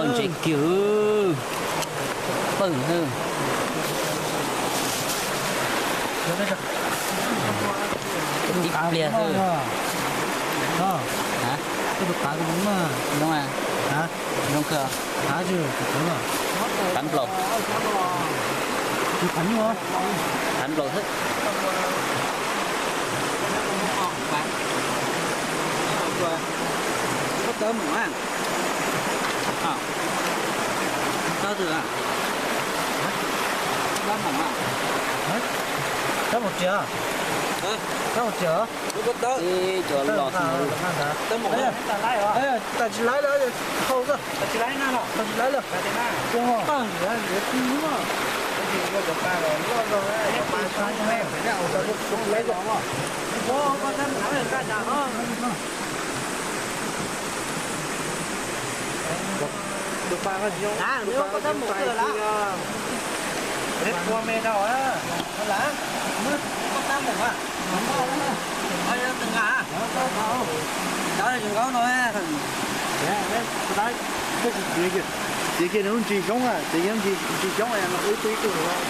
Ntse kiag, pawg hwj. Tib pliag xwb. Zoo, zoo kawg. Qab nplaum. Qab nplaum xwb. Rab mus txias, rab mus txias. Ib co los, tas tsis laib lawm, hau xwb, tas tsis laib lawm. Tus pas koj tsis zoo, tus pas koj tsis zoo pais xwb os. Peb pua me rau lawm, muab koj tab mus mas. Yog tus nqa, cov tsis nkaub no. Txiav kiag nws lub ntsis xyoob, txiav kiag ntsis xyoob, ib tug ib tug los.